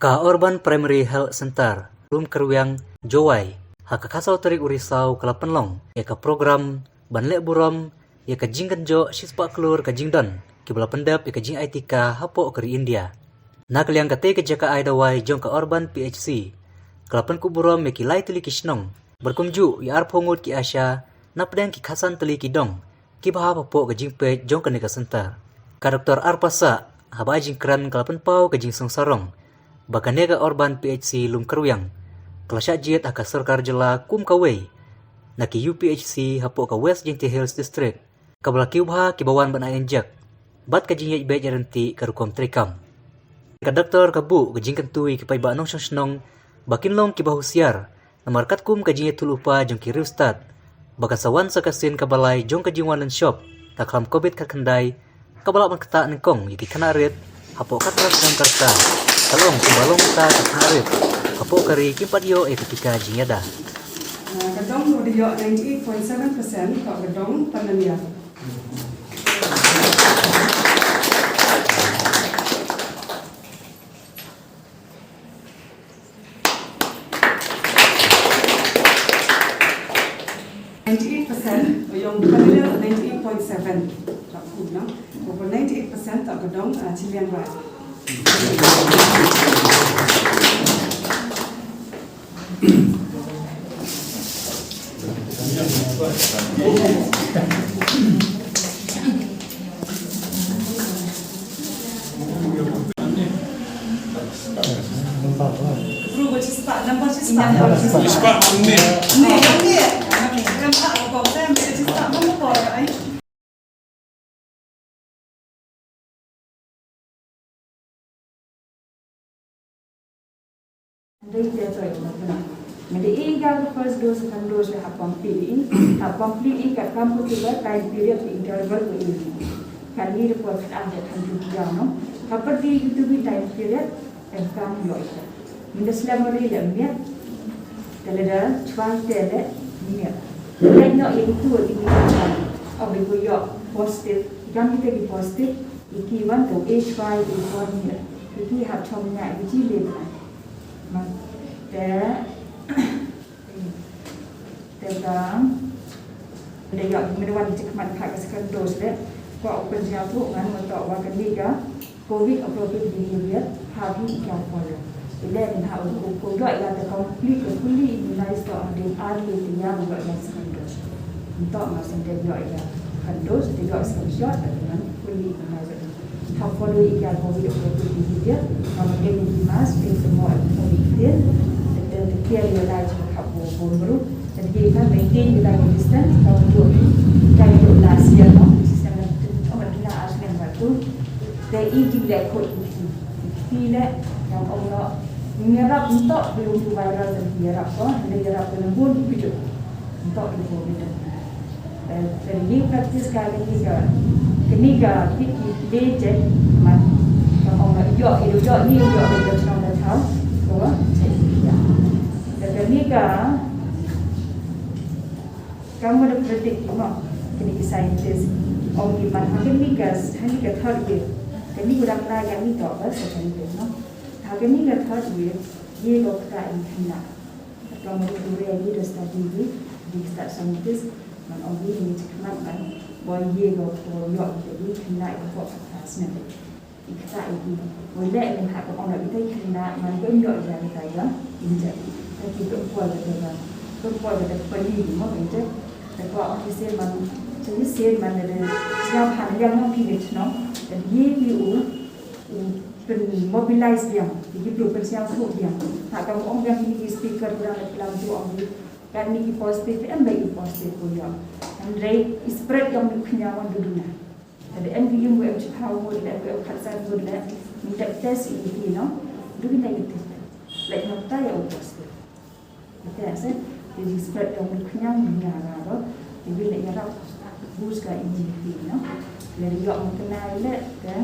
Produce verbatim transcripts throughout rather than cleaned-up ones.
Ka Urban Primary Health Centre, Lumkyrwiang, Jowai, ha ka khatsaw tarik u Risaw ka la pynlong ïa ka program ban leh burom ïa ka jingkynjoh shispah klur ka jingdon kiba la pyndep ïa ka jingai tika hapoh ka ri India. Na ka liang katei ka jaka ai dawai jong ka Urban P H C ka la pynkup burom ïa ki lai tylli ki shnong bad kumjuh ïa arphew ngut ki ASHA napdeng ki khatsan tylli ki dong kiba hap hapoh ka jingpeit jong kane ka centre. Ka Doktor Arpasa haba ai jingkren ka la pynpaw ka jingsngew sarong ba kane ka Urban P H C Lumkyrwiang ka la shah jied ha ka sorkar jylla kum kawei na ki U P H C hapoh ka West Jaiñtia Hills District, kaba la kiew bha kiba wan ban ai injek bad ka jingïaid beit ïaid ryntih ka rukom treikam. Ka doktor ka buh ka jingkyntu ïa ki paidbah nongshong shnong ba kin long kiba husiar namar katkum ka jingïathuh lypa jong ki riewstad ba kan sa wan sa ka sien kaba lai jong ka jingwan lynshop ka khlam Covid khatkhyndai kaba lah ban ktah nyngkong ïa ki khynnah rit hapoh ka tnat snem ka rta, ka long kumba long kata ka khynnah rit hapoh ka ri kim pat ïoh ïa ka tika jingïada. Ka dong u dei ïoh ninety-eight point seven percent ka dong Panania. Ninety-eight percent, ïong Panania ninety-eight point seven. Tak pun, no? Over ninety-eight percent tak gedong, ah, Chiliang Rai. Dei te to ïa ma kena. Mynta i ka first dose, second dose hap complete i, hap complete i ka kam putih ba time period interval ko i. Kan ni report kan ada kan tu dia no. Hap pergi gitu bi time period em kam yo ita. Mynta slem ri le miet. Te lada chwai te le miet. Lada no i tu i ni kan. Au bi ko yo positive. Kan kita di positive. Iki wan to e chwai i ko miet. Iki hap chong nya iki le. Ma te te ka da ïa mynta wan i tik man ka second dose le. Ko open ïa tu ngan ma to wa ka ni ka Covid appropriate behavior ha ki ka follow. Ile ni ha u ko ïa ta complete, fully immunized to ha dei ar le te ïa u ïa second dose. Nto ma sen te ïa ïa second dose te ïa second shot ta ngan fully immunized. Hap follow ïa ka Covid appropriate behavior. Ka ma dei ki mask, te mo, te mo, te te care ïa la jong hap bo bo mru. Te ïa ka maintain ïa la distance. Ka ma dei ka ïa last year mo. System na tu tu ma dei la as ngan ba tu. Te i jing le ko i ti le. Yang ong no. Ngarap ntok belum tu viral dan ngarap ko. Ngarap ko nembun tu. Ntok tu ko. Te ïa practice ka kani ka, kani ka kit ki le jet man. Ka ong ïoh, ïoh, ïoh ni, ïoh, ïoh, ïoh, ïoh, ïoh. Te kani ka, ka mut da predict ki mo, kani ki scientist. Ong ki man ha kani ka, ha kani ka third wave. Kani ka dang lai kani to ba second wave no. Ha kani ka third wave, ye ko kata in khynnah. Ka mut da study hi, di kata scientist, man ong hi ni check man man, boi ye go ko yo ki di khynnah i ko ka snem. I kata i di. Boi le ni ha ko ong i dei khynnah man ko yo ya ni ta ya. Injek. Ta ki ko ko da da. Ko ko da da pali ni mo injek. Ta ko ong ki sen man, ta ki sen man da da. Sngap han yang mo ki ni no. Ta ye ki u. Pyn mobilize biang, ki pyn pynsiang suk biang. Ha ka ong biang kini ki speaker kurang da plang tu ong ki. Kan ni ki positive, em ba ki positive ko ïa. Hynrei i spread ïa ni khñiang wan du duna. Kada em ki yung em chiphaw ngut, em em khatsan ngut le. Ni da test i ki no. Du ki negative. Like no ta ïa u positive. Te se, te ji spread ïa u khñiang ni ya ra ro, te bi le ïarap bus ka I G P no. Le ri ïoh mukna le te,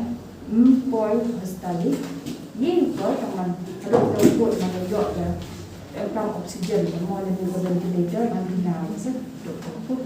mm, poi hospital. Yi poi ka man, ro ro poi man ïoh te, eh, kam oxygen, mo le ni ka ventilator, man ni na se, doktor pun.